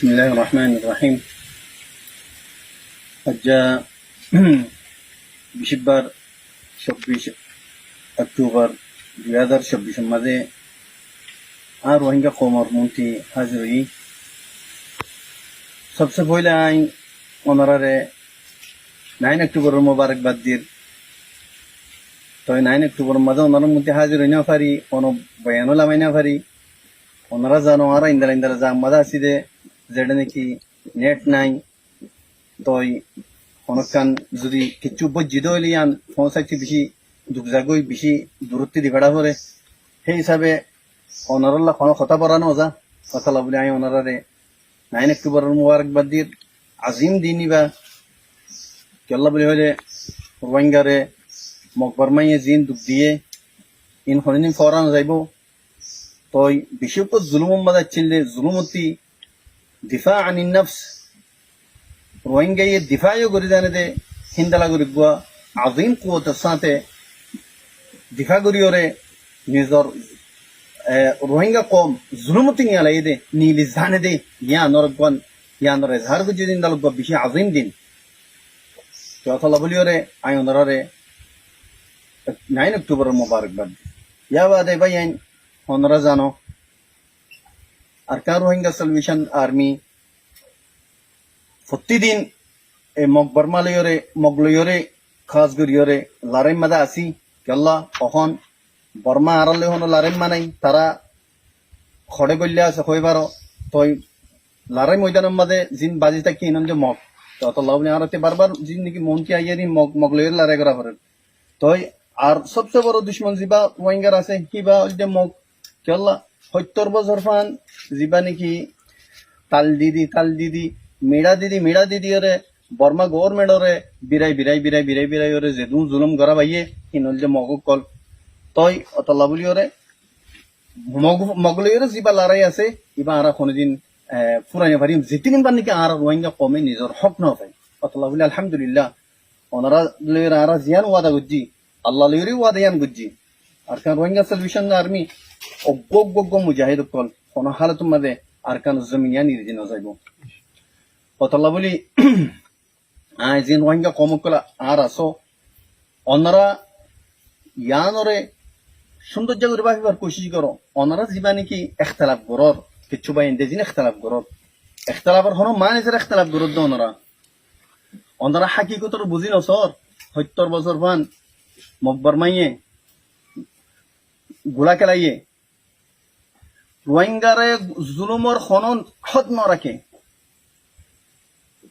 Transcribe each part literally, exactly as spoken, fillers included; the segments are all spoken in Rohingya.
Bismilláhir rohmánir rohím. Aijja bicíbbar, cóbbic oktubor dui házar cóbbicor mazé añár Ruáingga koumor muúntu házir óiyi. Sobse foóila aññí onoráre nain oktuboror mubarakbad dir. Toi nain oktuboror mazé onorár muúntu házir ói no fari, onó boyan ó lamai no fari. Onorá zano, añára indala indala zagar mazé así de, zeçé niki net nai. Toi honókkan zodi kiccú bóijji de óile yián foóñsaitté bicí duk zagói, bicí durótti di feçá foré. Hé hísabe onorálla honó hotá borá no za. Ótolla bóli aññí onoráre nain oktuboror mubarakbad dir. Azim din íba. Kiyólla bóli hoilé Ruáinggare Mog Bormáye ziín duk diyé, iín honódin fóra no zaibóu. Toi bicí uggúa zulúmor mazé accíl de, zulúmottú difá anin nafs, Ruáinggaye difá yó gorí zane de, híndala gorí uggúa azim kuwotor sáñte difá goríyoré nizor, e, Ruáingga koum zulúmottú niyalaiyé de, nili zane de, yiánor uggúa, yiánor ezhar goijjé de, híndala uggúa bicí azim din. Toi ótolla bóliyoré aññí onoráre nain oktuboror mubarakbad. Yá baade báiyain, onorá zano, Arakan Rohingya Salvation Army fottí din e Mog Bormá loiyóre, Mog loiyóre, hás goríyoré loráir mazé así. Kiyólla ehón Bormá añárar loi honó loráir manai, tará hoçé goillá asé hoi faro. Toi lorái moidanor mazé ziín bazi táikke iín óilde Mog. Toi ótolla bóli añárattú barbar ziín niki muúntu aiyér iín Mog, Mog loiyóre lorái gorá forer. Toi ar sobse boro ducmon zibá Ruáinggar asé, híba óilde Mog. Kiyólla, hóittor bosór fán zibá niki tal didi, tal didi, miçá didi, miçá didiyoré Bormá goórmentoré birai, birai, birai, birai, biraiyóre zedún zulúm gorá baiyé, híin óilde Mog ókkol. Toi ótolla bóliyoré Mog, Mog loiyóre zibá lorái asé, íba añára honódin, e, fúrai no farim. Zetin din niki añára Ruáingga koume nizor hók no fai. Ótolla bóli, alhamdulillah, onorá loiyóre añára ziyán wada goijjí, Alla loiyóre wada yían goijjí. Arakan Rohingya Salvation Army uggúa, uggúa, uggúa mujahéd ókkol honó hálotor mazé Arakanor zomin yían eri di no zaibóu. Ótolla bóli, aññí ziín Ruáingga koum ókkol añár asó, onorá yíanoré cúndor gorí báfibar kucíc goró. Onorá zibá niki ektelaf gorór, kiccú báiyain de ziín ektelaf gorór, ektelafor honó maáni sára ektelaf gorór de onorá. Onorá hákikotoré buzí no sór, hóittor bosór fán Mog Bormáye gulá kélaiyé, Ruáinggaré zulúmor honó hód no raké.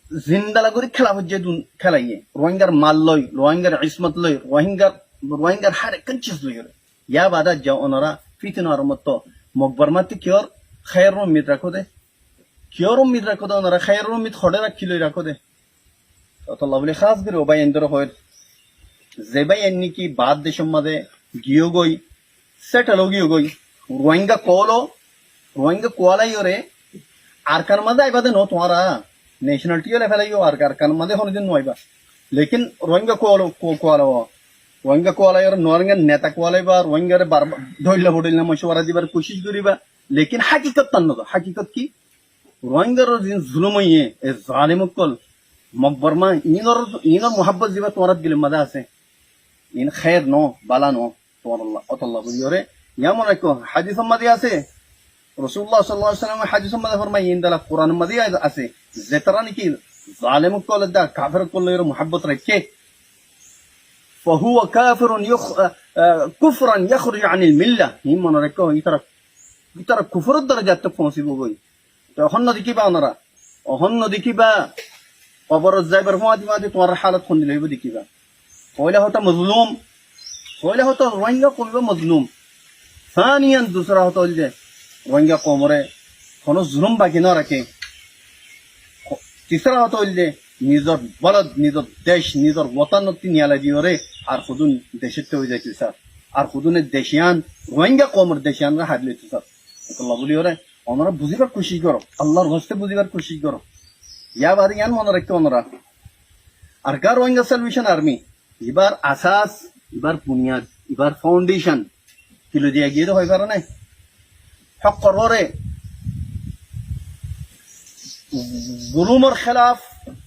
Zindala gorí kéla foijjé dun kélaiyé. Ruáinggar mal loi, Ruáinggar ismot loi, Ruáinggar, Ruáinggar hár ekkán ciz loiyóre. Yá baade aijja onorá fítona arombó, Mog Bormáttu kiyór háiror ummid rakó de? Kiyór ummid rakó de onorá? Háiror ummid hoçé rakí loi rakó de? Ótolla bóli hás gorí ó báiyaindóre hoóir, ze báiyain niki baár decór mazé giyógoi, séthel ói giyógoi, Ruáingga koólo, Ruáingga kuwalaiyóre Arkanor mazé aibá de noó, tuáñra necenalti yó loi félaiyó, Ar-, Arkanor mazé honódin no aibá. Lekin Ruáingga kuwalo-, ku-, kuwalo, Ruáingga kuwalaiyóre Nuáinggar neta kuwalaiba, Ruáinggaré bar-, dhoilla bodhoilla mocuwara dibar kucíc goríba. Lekin hákikot tán no zo. Hákikot ki? Ruáinggar ziín zulúm óiye, e zalem ókkol, Mog Bormá, iínor, iínor muhábbot zibá tuáñrar dilor mazé asé, iín hér noó, bála noó, tuáñralla. Ótolla bóliyoré, yían mone raikkó, hádisor mazé asé, Rosululla sallallahu alaihi wasallam hádisor mazé formaiye, indala Kuranor mazé asé, zetará niki zalem ókkol edde kafer ókkol loiyóre muhábbot raikké, فهو كافر يخ-، آه، آه، كفرا يخرج عن الملة. Iín mone raikkó, ítara, ítara kuforor dorajat foóñsibóu goi. Toi ehón no dekíba onorá, ehón no dekíba, koborot zaibar fúañti fúañti tuáñrar hálot hondilla óibo dekíba. Foóila hotá mozlum, foóila hotá Ruáingga koum íba mozlum. Sániyan dusra hotá óilde Ruáingga koumoré honó zulúm baki no raké. Tisra hotá óilde nizor bolod, nizor dec, nizor wotonottú niyalai diyoré ar hodún decóttu ói zaito sar. Ar hodúne dec yían, Ruáingga koumor dec yíanre hári loito sar. Ótolla bóliyoré onorá buzíbar kucíc goró, Allar waste buzíbar kucíc goró. Yá baade yían mone raikkó onorá, Arakan Rohingya Salvation Army, ibar asas, ibar buniyad, ibar foundation ki loi diya giyé de hoi faro né? Hókor uore, zulumor hélaf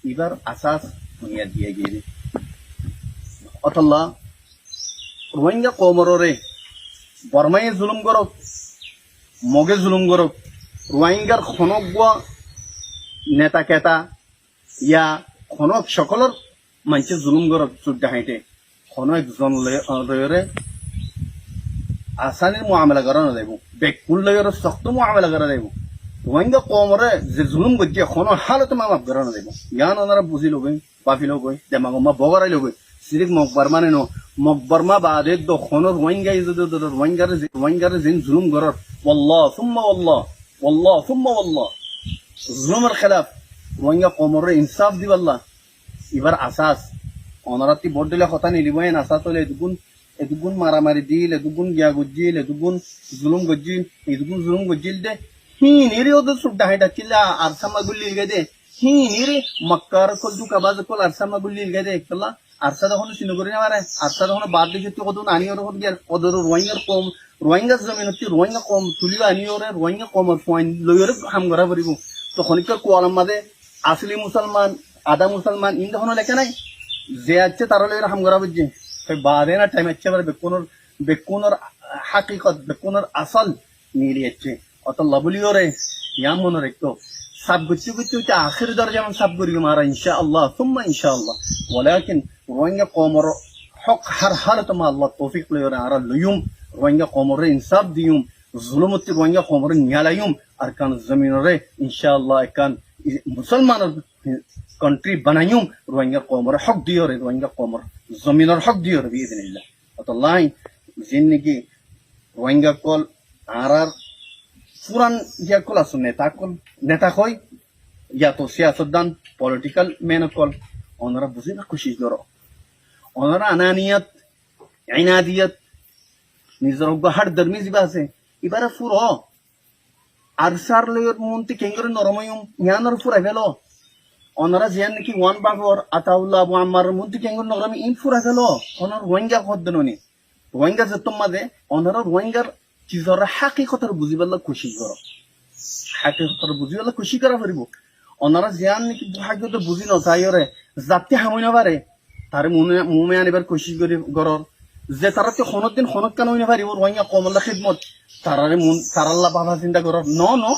ibár asas buniyad diya giyé. Ótolla Ruáinga koumoré Bormaye zulum gorók, Moge zulum gorók, Ruáingar honó uggúa neta keta ya honó cókolor maincé zulum gorók, cúdda hañite, honó ekzon loi-, loiyóre asanir muamela gorá no zaibó, bekkún loiyóre sokto muamela gorá zaibó. Ruáinga koumoré ze zulum goijjé, honó halote maf gorá no zaibó. Yián onora buzí logói, báfi logói, demagor ma bogorai logói. Sirif Mok Borma ne no, Mok Borma baade do honó Ruáinga izo do, do, do, Ruáingare ze, Ruáingare zein zulum gorór. Wallah, summa wallah, wallah, summa wallah. Zulumor hélaf Ruáinga koumoré insaf dibálla ibár asas. Onorattí bóut dóilla hotá nilibó, en asas óile edugún, edugún maramari dil, edugún giya goijjíl, edugún zulum goijjíl, edugún zulum goijjíl de. Híinire ódor cúdda hañit accíl de, ARSA ma gúllil gé de. Híinire makkar ókkol, dukabaz ókkol ARSA ma gúllil gé de. Kiyólla ARSA de honó sinó gorí no fare, ARSA de honó baár decótti hodún aníyore hodún giyóre, odor Ruáingar koum, Ruáingar zominottí Ruáinga koum tulí aníyore, Ruáinga koumor fuain loiyóre ham gorá foribó. Tó honikka kualor mazé asoli musolman, adá musolman, iín de honó leká nái. Ze aiccé tará loiyóre ham gorá foijjé. Toi baade na thaim aiccé, abar bekkúnor, bekkúnor hákikot, bekkúnor asol mili aiccé. Ótolla bóliyoré, yián mone raikkó. Saf goitté goitté óite ahéri doroja ot saf goijjum añára, incá Allah, summa incá Allah. Walakin Ruáinga koumor hók hár hálot ot Allah toufik loiyóre añára loiyum, Ruáinga koumoré insaf diyum, zulumottí Ruáinga koumoré niyalaiyum, Arkan zominoré incá Allah ekkán i-, musolmanor country banaiyum, Ruáinga koumoré hók diyoré, Ruáinga koumor zominor hók diyoré, biiznillah. Ótolla ziín niki Ruáinga ókkol, añárar furan giya ókkol asó, neta ókkol, neta hoi, yato siyasotdan, political man ókkol, onora buzíbar kucíc goró. Onora ananiyat, inadiyat, nizor uggúa hárdarmi zibá asé, ibáre furo. ARSAr loiyór muúntu keéngori norom óiyum, yiánoré furai félo. Onora ziyán niki Wan Bafor, Ataullah, Abu Ammaror muúntu keéngori norom óiyum, iín furai félo. Onora Ruáinga hoódde noní. Ruáinga zettót mazé, onora Ruáingar cizoré hákikotoré buzíballa kucíc goró. Hákikotoré buzíballa kucíc gorá foribó. Onora ziyán niki hákikotoré buzí no saiyóre, zattí ham ói no fare, taré muúme, muúme aníbar kucíc gorí, gorór. Ze tarattí honódin honókkan ói no faribó, Ruáinga koumolla hídmot, tarare muún, tarálla báfa sinta gorór. No, no.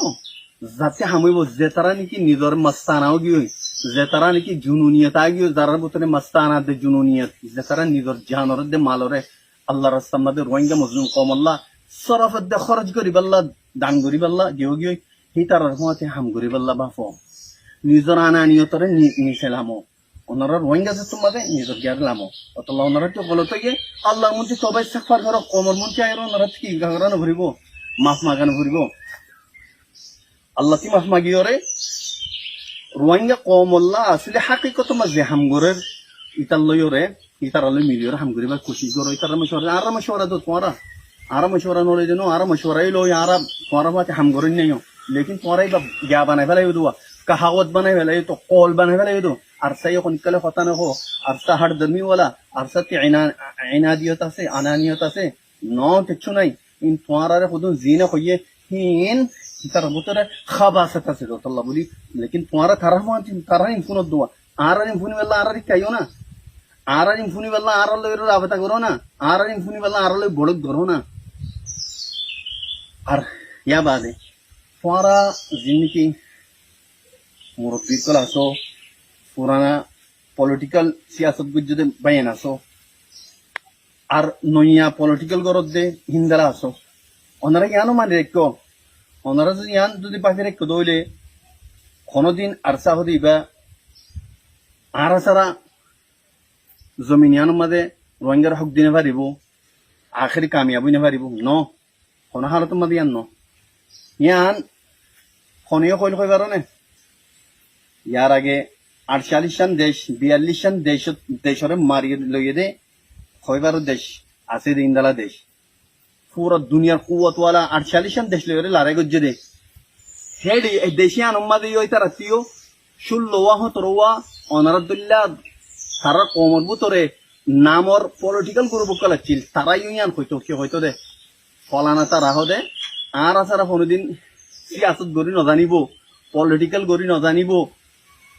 Zattí ham óibo, ze tará niki nizor mastana ói giyói, ze tará niki jununiyot aigiyói, zarár bútore mastana de jununiyot, ze tará nizor janoré de maloré Allar rastar mazé Ruáinga mozlum koumolla sórofot de hóroc goríballa, dan goríballa giyói giyói, hítarar fúañti ham goríballa báfo. Nizor ananiyotoré ni-, nise lamo. Onora Ruáinga zettót mazé nizor giyar lamo. Ótolla onorattú golot óiye, Allar muúntu toba istigfar goró, koumor muúntu aiyóre onorattú ki gorá no foribó? Maf maga no foribó. Allattú maf magiyóre, Ruáinga koumolla asóle hákikotor mazé ze ham gorér, ítar loiyóre, ítarar loi miliyóre ham goríbar kucíc goró, ítarar mocuwara, añárar mocuwara do tuáñra, añárar mocuwara no loi de no, añárar mocuwara loi, añára tuáñrar fúañti ham goróinna yó. Lekin tuáñra íba giya banai félaiyó de, kahawot banai félaiyó de, koul banai félaiyó de. ARSA yó honikkále hotá no hoó, ARSA hárdarmi wala, ARSA te ina-, inadiyot asé, ananiyot asé, no, kiccú nái. Iín tuáñrare hodún zine hoiyé, híin, ítarar bútore habasot asé, ótolla bóli. Lekin tuáñra tarár fúañti, tarár in fúnot duwa. Añárar in fúnibálla añárar ikká aiyó na. Añárar in fúnibálla añárar loi rabota goró na. Añárar in fúnibálla añárar loi boitók goró na. Ar yá baade, tuáñra ziín niki murobbi ókkol asó, furana political siyasot goijjó de báiyain asó. Ar noiya political goródde híndala asó. Onora yiáno mani raikkó. Onora zodi yián zodi báfi raikkó de óile, honódin ARSA hoó de ibá añára sára zomin yiánor mazé Ruáingar hók di no faribó, ahéri kamiyab ói no faribó. No, honó hálotor mazé yián no. Yián hone yó hoil hoi faró né? Yar age añctalic cán dec, biyallic cán dec, decoré mari loiyé dé, hoi faró dec asé dé, índala dec. Fura duniyar kuwot wala añctalic cán dec loiyóre larái goijjé dé. Héçe e dec yíanor mazé yó ítarattú yó cúllowa, hótorwa, onorár dóilla tarár koumor bútore namor political group ókkol accíl, tará yó yían hoitó, ki hoitó dé? Folana tará hoó dé, añára sára honódin siyasot gorí nozaníbo, Political gorí nozaníbou.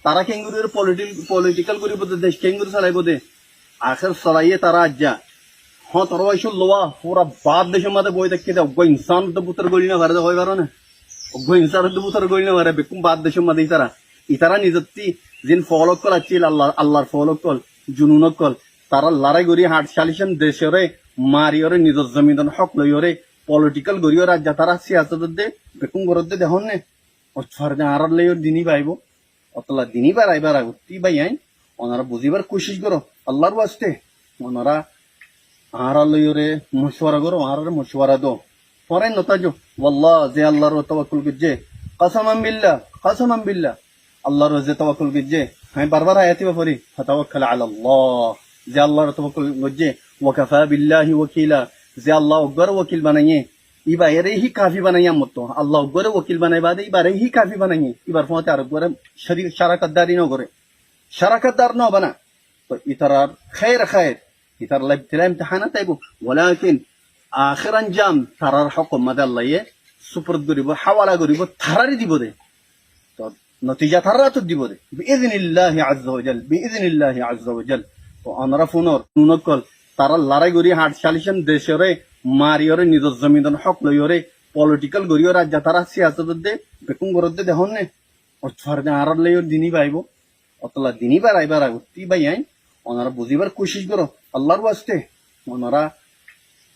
Tará keéngorí gorí politi-, political goríbou de, dec keéngorí solaibóu de. Akér solaiyé tará aijja. Hóñtoro báiccúr luwa, fura baár decór mazé boói táikke de, uggúa insán de bútore góli nofaré de hoói faró né? Uggúa insán de bútore góli nofaré, bekkún baár decór mazé ítara. Ítara nizottí ziín fool ókkol accíl, Allar, Allar fool ókkol, junun ókkol. Tará larái gorí añçcalliccán decoré mariyóre, nizor zominor hók loiyóre, political goríyoré aijja tará siyasot de, bekkún goródde dehón né? Ótfar de añárar lói din íba aibóu. Ótolla din íbar aibar agottí báiyain, onorá buzíbar kucíc goró. Allar waste, onorá añárar lóiyoré mocuwara goró, añáráre mocuwara do. Foráin notáijo. Wallah, ze Allar uore tawakkul goijjé, qasaman billah, qasaman billah. Allar uore ze tawakkul goijjé, añí barbar ayat íba forí, fatawakkal alallah. Ze Allar uore tawakkul goijjé, wa kafa billahi wakila. Ze Allah uggúare wokil banaiyé, íbaré hí kafi banaiyé ammóttu. Allah uggúare wokil banaiyé baade íbaré hí kafi banaiyé. Íbar fúañti ar uggúare córi-, córakatdari nogoré. Córakatdar nobana. Toh ítarar háir háir, ítarallá ibtila imtihanat aibóu. Walakin akér anjam tarár hókor mazé Allaye suport goríbou, háwala goríbou, taráre dibou de. Toh notija tarár átot dibou de. Biiznillahi azza wa jal, biiznillahi azza wa jal. Toh onorá fúnor, fún ókkol, tará larái gorí añçcalliccán decoré mariyóre, nizor zominor hók loiyóre, political goríyoré aijja tará siyasot de, bekkún goródde dehón né? Ótfar de añárar lói din íba aibóu. Ótolla din íbar aibar agottí báiyain, onorá buzíbar kucíc goró. Allar waste, onorá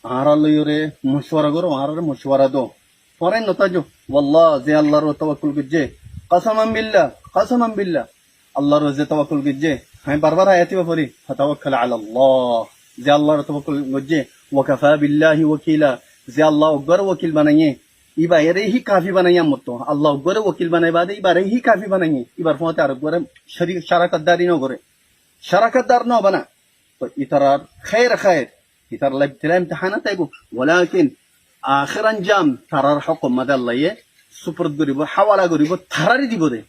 añárar lóiyoré mocuwara goró, añáráre mocuwara do. Foráin notáijo. Wallah, ze Allar uore tawakkul goijjé, qasaman billah, qasaman billah. Allar uore ze tawakkul goijjé, añí barbar ayat íba forí, fatawakkal alallah. Ze Allar uore tawakkul goijjé, wa kafa billahi wakila. Ze Allah uggúare wokil banaiyé, íbaré hí kafi banaiyé ammóttu. Allah uggúare wokil banaiyé baade íbaré hí kafi banaiyé. Íbar fúañti ar uggúare córi-, córakatdari nogoré. Córakatdar nobana. Toh ítarar háir háir, ítarallá ibtila imtihanat aibóu. Walakin akér anjam tarár hókor mazé Allaye suport goríbou, háwala goríbou, taráre dibou de.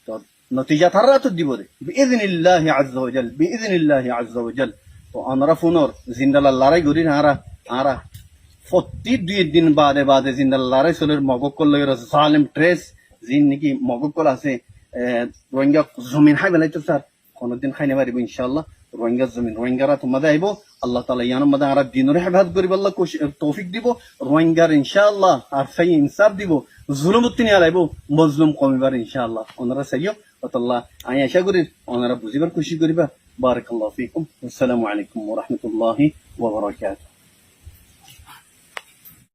Toh notija tarár átot dibou de. Biiznillahi azza wa jal, biiznillahi azza wa jal. Toh onorá fúnor, zendilla larái gorír añára, añára fottí dui din baade baade zendilla larái solér Mog ókkol lóiyoré, zalem tres, ziín niki Mog ókkol asé, e, Rohingya zomin hái felaito sar. Honódin hái nofaribóu, incállah. Rohingyar zomin Rohingyar átor mazé aibóu. Allah taala yíanor mazé añára dinor héfazot goríballa kuc-, toufik dibou. Rohingyar incállah ar sai insáf dibou. Zulumottu niyalaibóu, mozlum koum ibár incállah. Onorá saiyó, ótolla añí acá gorír, onorá buzíbar kucíc goríba. Barakallahu fikum. Assalamu alaikum wa rahmatullahi wa barakatuhu.